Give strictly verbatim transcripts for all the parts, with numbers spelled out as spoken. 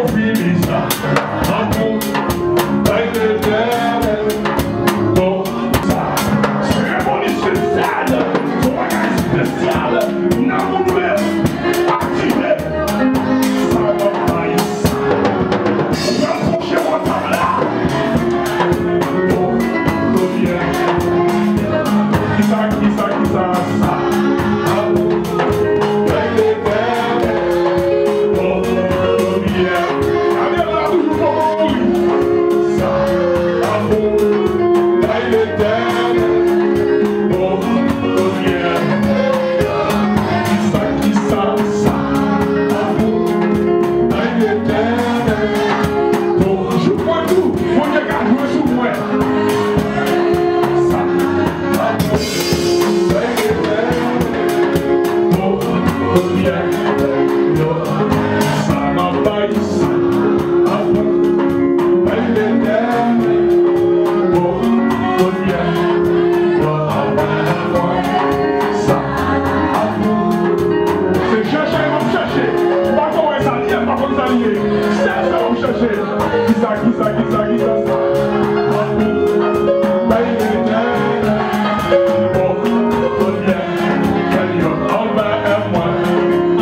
Fini sa. Amour, bay Letènèl. Bon, sa, seremoni espesyal. Se yon bagay espesyal. Nan moun menm, aktive. Sa w ap bay sa. Ou pral kouche bò tab la. Bon, bon, byen. Kisa, kisa, kisa, sa? Amour, bay Letènèl. Bon, bon, byen. Ariel la toujou poko mouri. Sa, amour, bay Letènèl. Bon, bon, byen. Kisa, kisa, sa? Amour, bay Letènèl. Bon, jouk mwen tou, Bondye ka jwe sou mwen. Sa, amour, bay Letènèl. Bon, bon, byen. Sa m ap bay, sa, amour, bay Letènèl. Bon, bon, byen. Bon, amour, sa, amour. Se chèche m ap chèche. M pa ko wè sa l ye, m pa konn sa l ye. Sèl sa m ap chèche. Kisa, kisa, kisa, kisa sa? Bay Letènèl. Bon, bon, byen. Fè l yo anba mwen.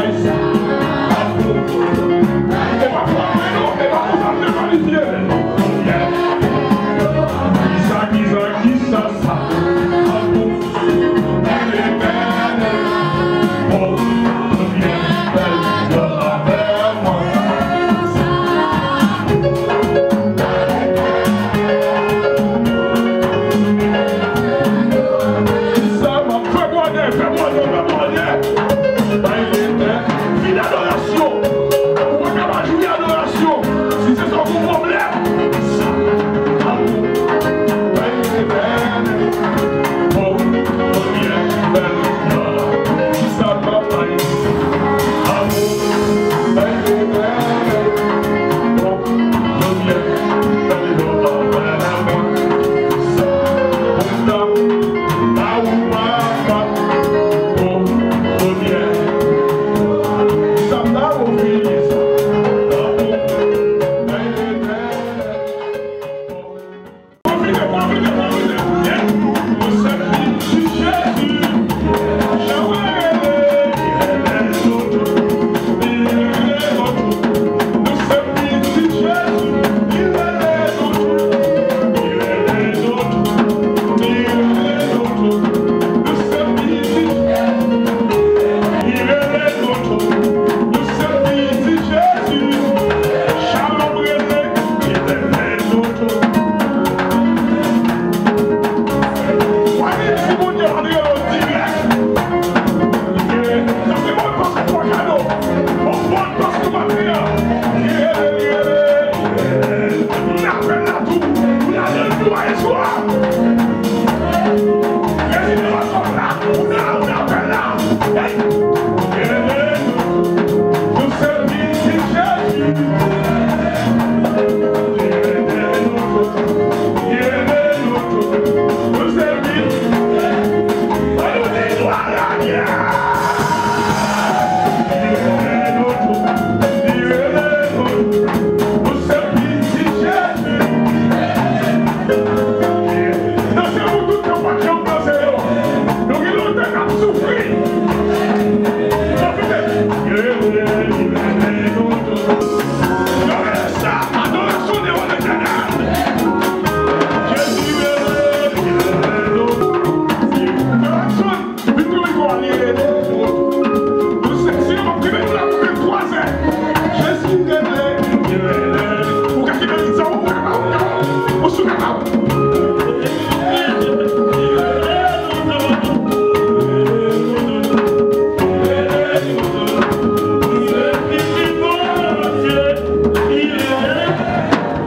Ay, sa. E pa pou mwen non, e pa pou sa m te planifye. Kisa, kisa, kisa sa? Vin adorasyon. Ou pa ka pa jwi adorasyon si se sa w gen pwoblèm. Vin tou mikwo a, li rele nou. Nou se, sinon m ap kenbe nou la pou venntwa zè. Jezi rele, li rele. Ou ka kenbe li, sa ou ka pa, ou ka pa, ou sou ka pa.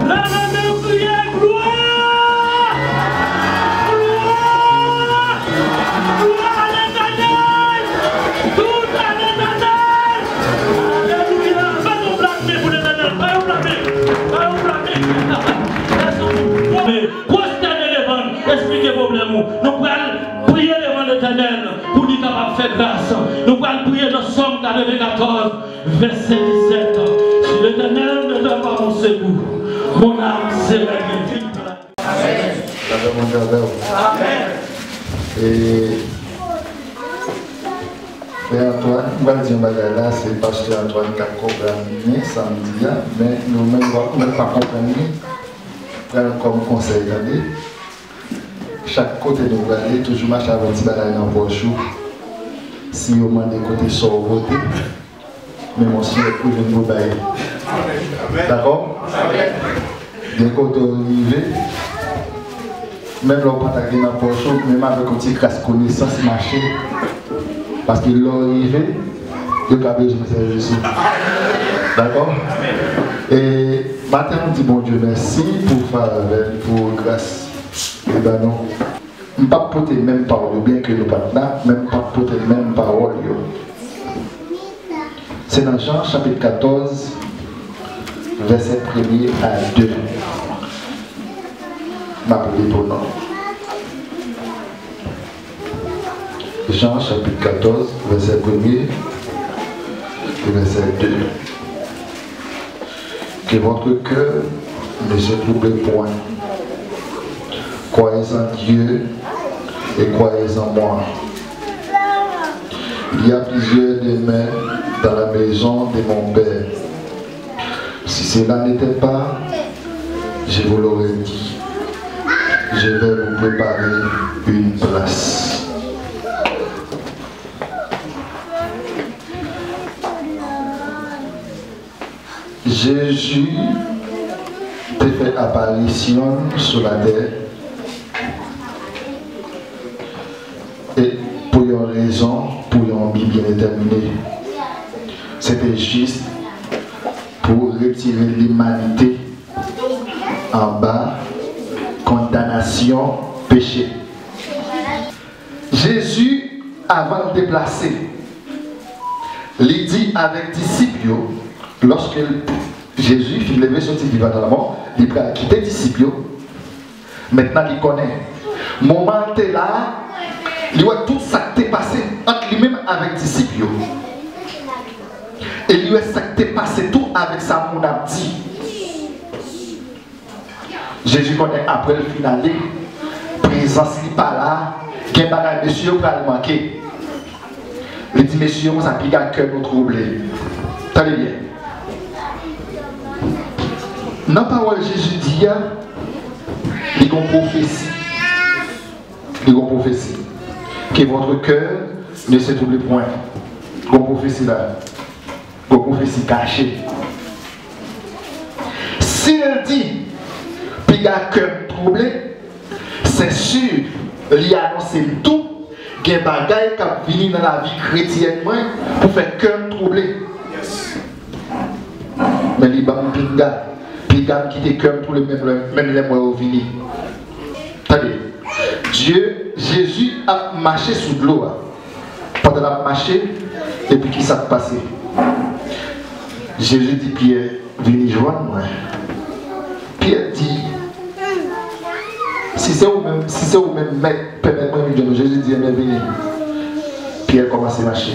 Leve men w kriye glwa! Glwa! Glwa a Letènèl! Tout a Letènèl! Alelouya! Fè yon pla men pou Letènèl! Fè yon pla men! Fè yon pla men! Pwostène devan l, esplike pwoblèm ou. Nou pral priye devan Letènèl pou li kapab fè gras. Nou pral priye nan Sòm katrevenkatòz. Vèsè disèt. Si Letènèl ne te Sekou. Mon âme se maître, vin pa. Amèn. Lavè Bondye avè w. Amèn. E Frè Antoine, m pral di yon bagay la, se pastè Antoine k ap konprann li sa m di a, men nou menm, nou menm pa konprann li, pran l kòm konsèy, tande. Chak kote nou prale, toujou mache avèk ti bagay nan pòch ou. Si yo mande kote sa w vote, men monchè, ou jwenn pou bay. Dakò? Gen kote w rive, menm lè w pa ta gen nan pòch ou, menm avèk yon ti kras konesans mache. Paske lè w rive, yo ka bezwen sèvis ou. Dakò? E maten, nou di Bondye mèsi pou favè l, pou gras li ban nou. M p ap pote menm pawòl yo, byenke nou pa t la, men m p ap pote menm pawòl yo. Se nan Jan chapit katòz, vèsè premye a de. M ap li pou nou. Jan chapit katòz, vèsè premye e vèsè de. Que votre cœur ne se trouble point. Croyez en Dieu et croyez en moi. Il y a plusieurs demeures dans la maison de mon Père. Si cela n'était pas, je vous l'aurais dit. Je vais vous préparer une place. Jezi te fè aparisyon l sou latè e pou yon rezon, pou yon bi byen detèmine. Se te jis pou retire limanite anba kondanasyon peche. Jezi, avan l deplase, li di avèk disip yo, lòske l, Jezi fin leve soti vivan nan lanmò, li pral kite disip yo. Mentnan li konnen moman l te la a, li wè tout sa k te pase ant li menm avèk disip yo. E li wè sa k te pase tou avèk sa moun ap di. Jezi konnen apre l fin ale, prezans li pa la, gen bagay mesye yo pral manke. Li di mesye yo konsa, piga kè nou twouble. Tande byen. Nan pawòl Jezi di a, li gon pwofesi. Li gon pwofesi. Que votre cœur ne se trouble point. Gon pwofesi la. Gon pwofesi kache. Si l di, piga kè m twouble, se si li anonse m tou, gen bagay k ap vini nan lavi kretyèn mwen pou fè kè m twouble. Men li ban m piga, piga m kite kè m twouble menm lè, menm lè m wè yo vini. Tande, Dye, Jezi ap mache sou dlo a. Pandan l ap mache, epi kisa k pase? Jezi di Pyè, vini jwenn mwen. Pyè di, si se ou menm, si se ou menm mèt, pèmèt mwen vin jwenn ou. Jezi di, enben vini. Pyè kòmanse mache.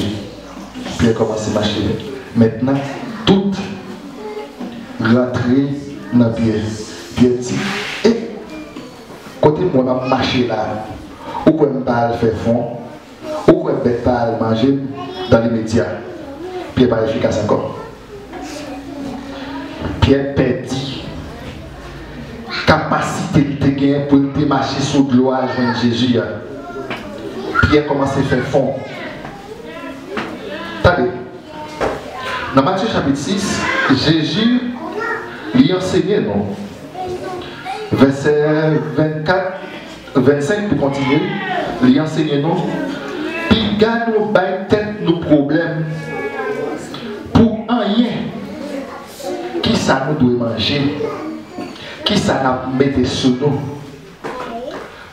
Pyè kòmanse mache. Mentnan, tout rantre nan Pyè. Pyè di, e kote m wè m ap mache la, ou kwè m pa al fè fon? Ou kwè bèt pa al manje m? Dan limedya, Pyè pa efikas ankò. Pyè pèdi kapasite li te genyen pou l te mache sou dlo a jwenn Jezi a. Pyè kòmanse fè fon. Tande. Nan Matye chapit sis, Jezi li ansenye nou. Vèsè vennkat, vennsenk pou kontinye, li ansenye nou, piga nou bay tèt nou pwoblèm pou anyen. Kisa nou dwe manje? Kisa n ap mete sou nou?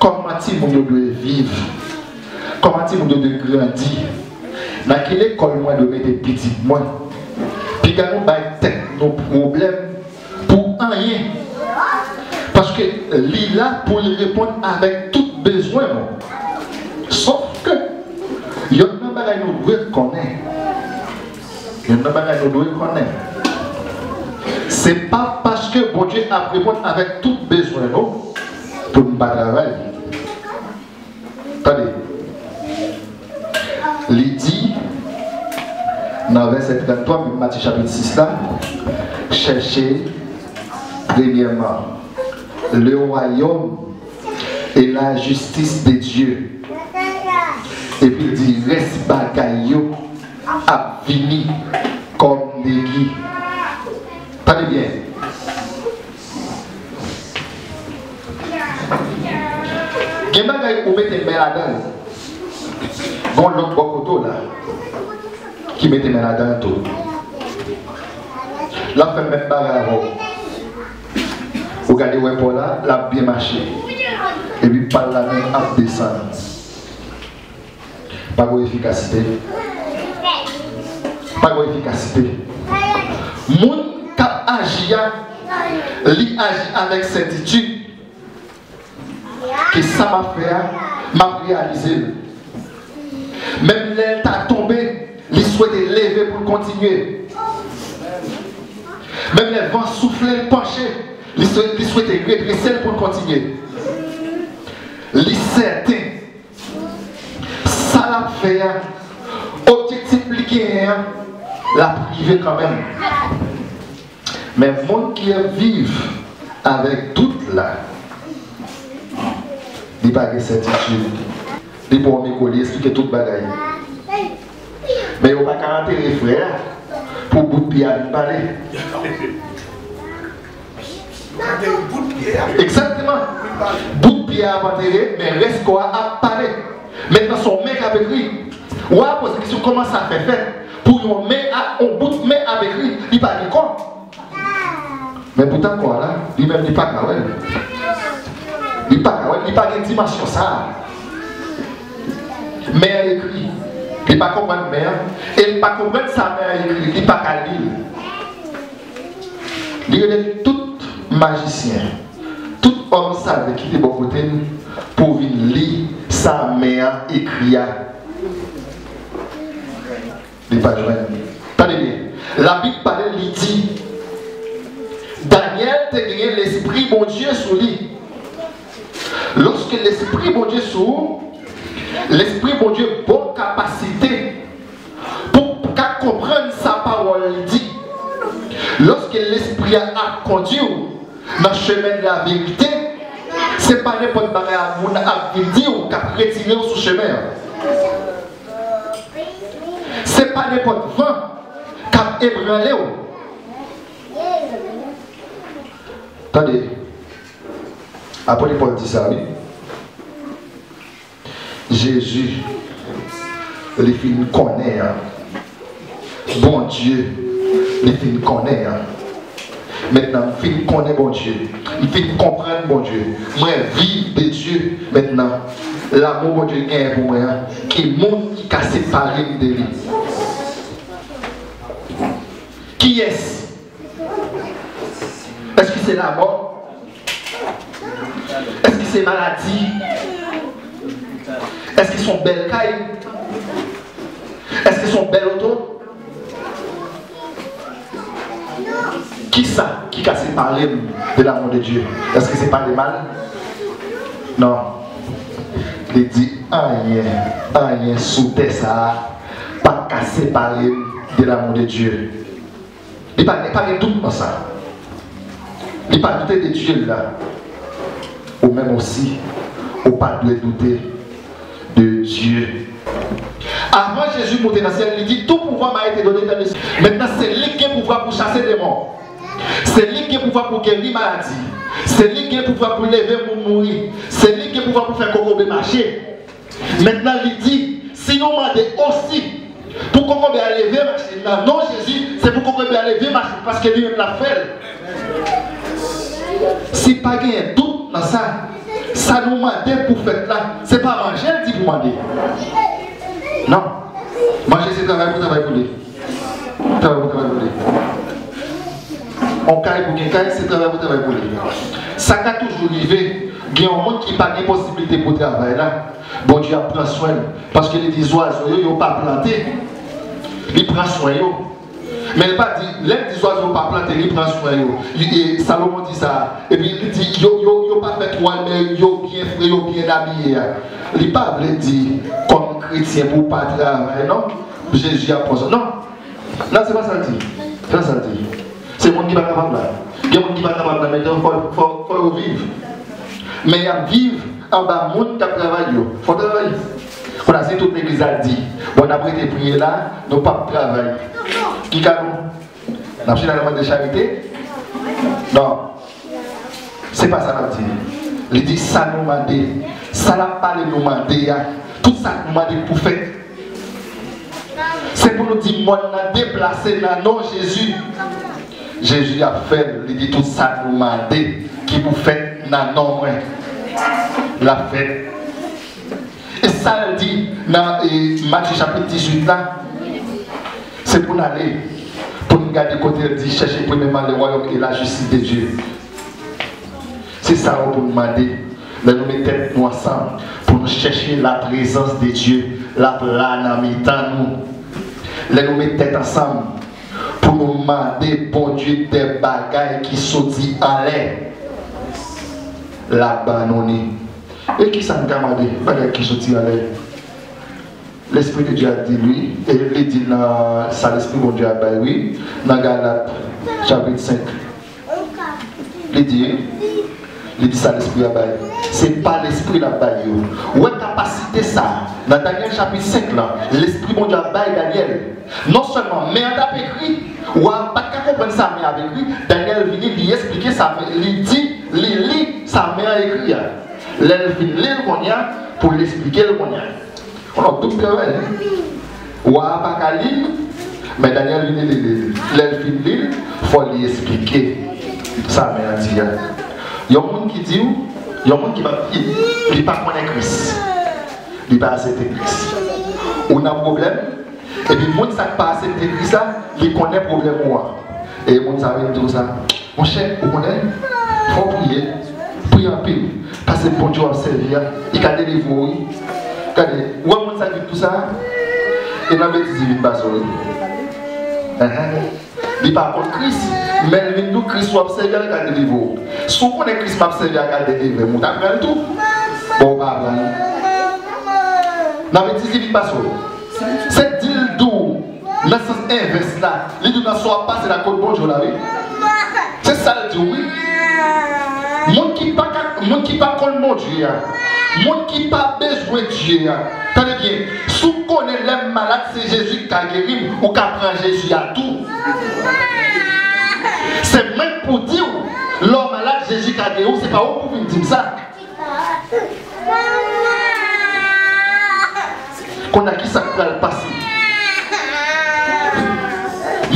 Kòman timoun yo dwe viv? Kòman timoun yo dwe grandi? Nan ki lekòl mwen dwe mete pitit mwen? Piga nou bay tèt nou pwoblèm pou anyen. Paske li la pou l reponn avèk tout bezwen nou. Sòf ke, yonn nan bagay nou dwe konnen, yonn nan bagay nou dwe konnen, Se pa paske Bondye ap reponn avèk tout bezwen nou pou n pa travay. Tande. Li di nan vèsè trannntwa, menm Matye chapit sis la, chèche premyèman le royaume et la justice de Dieu. Epi l di rès bagay yo ap vini kòm degi. Tande byen. Gen bagay ou mete men ladan l. Gon lòt bò kote w la ki mete men ladan l tou. L ap fè menm bagay avè w. Ou gade wè pa w la, l ap byen mache. Epi pa l la menm ap desann. Pa gen efikasite. Pa gen efikasite. Moun k ap aji a, li aji avèk sètitid ke sa m ap fè a, m ap reyalize l. Menm lè l ta tonbe, li swete leve pou l kontinye. Menm lè van soufle, l panche, li swe-, li swete redrese l pou l kontinye. Li sèten sa l ap fè a, objektif li genyen an, l ap rive kanmenm. Men moun ki ap viv avèk dout la, li pa gen sètitid. Li pran yon mikwo, li esplike tout bagay. Men yo pa ka antere frè a pou bout pye a vin pale. Egzakteman. Bout pye a ap antere, men rès kò a ap pale. Mentnan, se yon men k ap ekri. W a poze kesyon, kòman sa fè fèt pou yon men a, yon bout men ap ekri, li pa gen kò? Men poutan kò a la, li menm li pa ka wè l. Li pa ka wè l, li pa gen dimansyon sa a. Men an ekri, li pa konprann men an, e li pa konprann sa men an ekri, li pa ka li l. Li rele tout majisyen, tout òm save ki te bò kote l pou vin li sa men an ekri a. Li pa jwenn. Tande byen. Labib pale, li di, Danyèl te genyen Lespri Bondye sou li. Lòske Lespri Bondye sou ou, Lespri Bondye ba w kapasite pou w ka konprann sa pawòl li di. Lòske Lespri a ap kondui w nan chemen de la verite, se pa nenpòt bagay a moun ap vin di w k ap retire w sou chemen an. Se pa nenpòt van k ap ebranle w. Tande, apot Pòl di sa, wi. Jezi, li fin konnen an. Bondye, li fin konnen an. Mentnan, m fin konnen Bondye. M fin konprann Bondye. Mwen viv de Dye mentnan. Lanmou Bondye genyen pou mwen an, ki moun ki ka separe m de li? Kiyès? Èske se lamò? Èske se maladi? Èske se yon bèl kay? Èske se yon bèl oto? Kisa ki ka separe m de lanmou de Dye? Èske se pale mal? Non. Li di, anyen, anyen sou tè sa a pa ka separe m de lanmou de Dye. Li pa, li pa gen dout nan sa. Li pa doute de Dye l la. Ou menm osi, ou pa dwe doute de Dye. Avan Jezi moute nan syèl, li di, tout pouvoir m'a été donné dans le ciel. Mentnan, se li ki gen pouvwa pou chase demon. Se li ki gen pouvwa pou geri maladi. Se li ki gen pouvwa pou leve moun mouri. Se li ki gen pouvwa pou fè kokobe mache. Mentnan, li di, si nou mande osi pou kokobe a leve mache, nan non Jezi, se pou kokobe a leve mache, paske li menm l ap fè l. Si pa genyen dout nan sa, sa nou mande pou fèt la, se pa manje l di pou mande. Non. Manje se travay pou travay pou li. Travay pou travay pou li. On kay pou gen kay, se travay pou travay pou li. Sa ka toujou rive, gen yon moun ki pa gen posiblite pou travay la, Bondye ap pran swen l, paske li di zwazo yo, yo pa plante, li pran swen yo. Men l pa di, lè l di zwazo pa plante, li pran swen yo. Li, e, Salomon di sa. Epi li di, yo, yo, yo pa fè twal, men yo byen fre, yo byen abiye a. Li pa vle di, kòm kretyen, pou w pa travay, non. Jezi ap pran swen. Non. Non, se pa sa l di. Se pa sa l di. Se moun ki pa kapab la. Gen moun ki pa kapab la, men fò, fò, fò yo viv. Men y ap viv anba moun k ap travay yo. Fò travay. Kounye a, si tout legliz la di, bon, n ap rete priye la, nou p ap travay. Ki ka nou? N ap chita nan mande charite? Non. Se pa sa l ap di. Li di sa nou mande. Sa l ap pale nou mande a. Tout sa nou mande pou fèt. Se pou nou di mòn nan deplase nan non Jezi. Jezi ap fè l, li di tout sa nou mande ki pou fèt nan non mwen. L ap fèt. E sa l di nan, e, Matye chapit dizuit la, se pou n ale, pou n gade kote l di, chèche premyèman le royaume et la justice de Dieu. Se sa yo pou n mande. Lè nou met tèt nou ansanm pou nou chèche la prezans de Dye, l ap la nan mitan nou. Lè nou met tèt ansanm pou nou mande Bondye de bagay ki soti anlè, l ap ban nou li. E kisa n ka mande bagay ki soti anlè? Lespri de Dye a di l wi, e li di nan sa Lespri Bondye a bay wi, nan Galat chapit senk. Li di, li di sa Lespri a bay. Se pa Lespri l ap bay yo. Ou wè kapasite sa, nan Danyèl chapit senk lan, Lespri Bondye a bay Danyèl. Non sèlman men an t ap ekri, wa a pa t ka konprann sa men ap ekri, Danyèl vini, li esplike sa, li di, li li sa men an ekri a. Lè l fin li l kounye a, pou l esplike l kounye a. Yon lòt doub travay, wi. Wa a pa ka li l, men Danyèl vini li li l. Lè l fin li l, fò li esplike sa men an di a. Yon moun ki di w, yon moun ki pa, li, li pa konnen Kris, li pa aksepte Kris. Ou nan pwoblèm, epi moun sa k pa aksepte Kris la, li konnen pwoblèm ou an. E moun sa vin di w sa. Monchè, ou konnen, fò w priye. Priye anpil. Paske Bondye w ap sèvi a, li ka delivre w, wi. Gade, ou wè moun sa ki di w sa? E nan betiz li vin pase w, wi. Enhen. Li pa kont Kris, men l vin di w Kris w ap sèvi a, li ka delivre w. Si w konnen Kris m ap sèvi a ka delivre m, ou ta pran l tou? Bon, ou pa pran l. Nan betiz li vin pase w. Se di l di w nan sans envès la. Li di w nan sa w ap pase la kot Bondye w la, wi. Se sa l di w, wi. Moun ki pa ka, moun ki pa konn Bondye a, moun ki pa bezwen Dye a, tande byen, si w konnen lè m malad, se Jezi ki ka geri m, ou ka pran Jezi a tou. Se mwen k pou di w, lè w malad, Jezi ka geri w, se pa ou k pou vin di m sa. Kounye a, kisa k pral pase?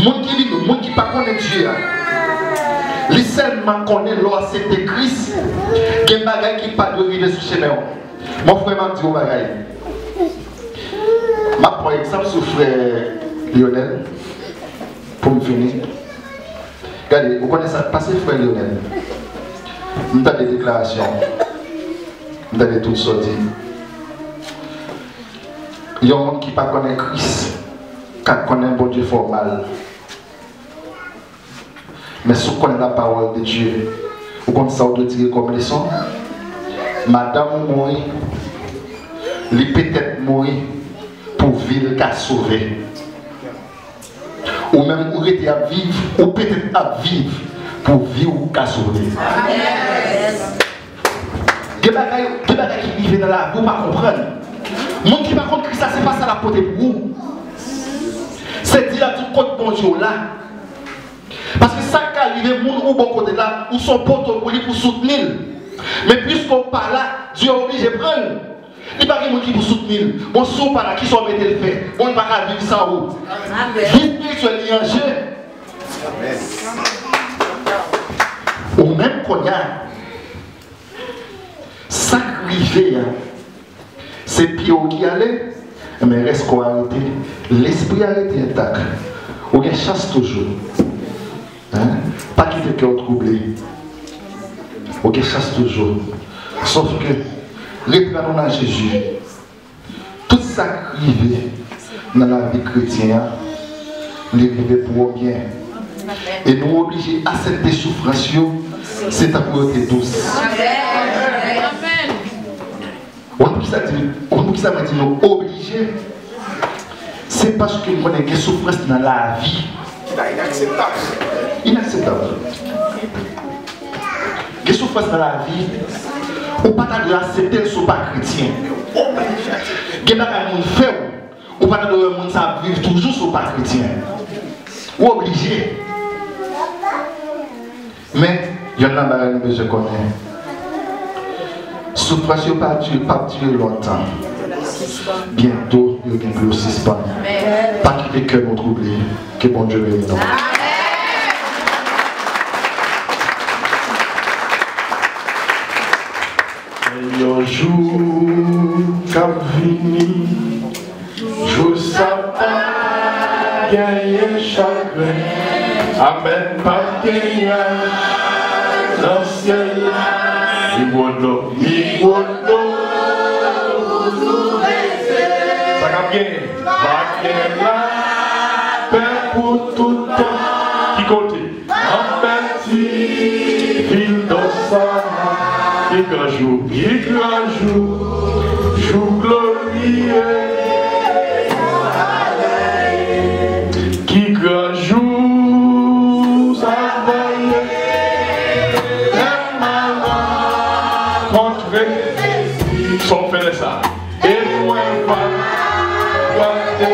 Moun ki vini, moun ki pa konnen Dye a, li sèlman konnen lè w aksepte Kris, gen bagay ki pa dwe rive sou chemen w. Mon frè, m ap di w yon bagay. M ap pran egzanp sou frè Lionel pou m fini. Gade, ou konnen sa k pase, frè Lionel? M tande deklarasyon. M tande tout sa w di. Yon moun ki pa konnen Kris ka konnen Bondye fè w mal. Men si w konnen la parole de Dieu, ou konn sa w dwe tire kòm leson? Madanm ou mouri, li petèt mouri pou vi l ka sove. Ou menm ou rete ap viv, ou petèt ap viv pou vi w ka sove. Gen bagay, gen bagay ki rive nan lavi w pa konprann. Moun ki pa konn Kris la, se pa sa l ap pote pou ou. Se di l ap di w kot Bondye w la. Paske sa k ka rive moun ou bò kote la, ou se yon poto pou li pou soutni l. Men piske w pa la, Dye oblije pran l. Li pa gen moun ki pou soutni l. Bon, si w pa la, kisa w mete l fè? Bon, li pa ka viv san ou. Vi espirityèl li an je. Ou menm kounye a, sa k rive a, se pye w ki ale, men rès kò a rete. Lespri a rete entak. Ou gen chans toujou. Hein? Pa kite kè w twouble. Ou gen chans toujou. Sòf ke, reprann ou nan Jezi. Tout sa k rive nan lavi kretyen an, Li rive pou w byen. E nou oblije aksepte soufrans yo, se tankou yo te dous. Ou konn poukisa di, ou konn poukisa mwen di nou oblije? Se paske m konnen gen soufrans nan lavi. Inakseptab. Inakseptab. Gen soufrans nan lavi, ou pa ta dwe aksepte l si w pa kretyen. Gen bagay moun fè w, ou pa ta dwe wè moun sa ap viv toujou si w pa kretyen. Ou oblije. Men, yonn nan bagay nou bezwen konnen, soufrans yo pa dire, p ap dire lontan. Byento, yo gen pou yo sispann. Pa kite kè nou twouble. Ke Bondye beni nou. Yon jou k ap vini, jou sa pa genyen chagren. Amèn, p ap gen nyaj nan syèl la. Ni gwo dlo, ni gwo dlo pou nou bese. Sa k ap genyen? P ap gen lapè pou tout tan. Ki kote? Nan bèl ti vil dò sa a, ki gran jou, ki gran jou, jou gloriye. Ki gran jou sa va ye, lè m a rankontre Jezi. Sa w fè lè sa? E mwen va gade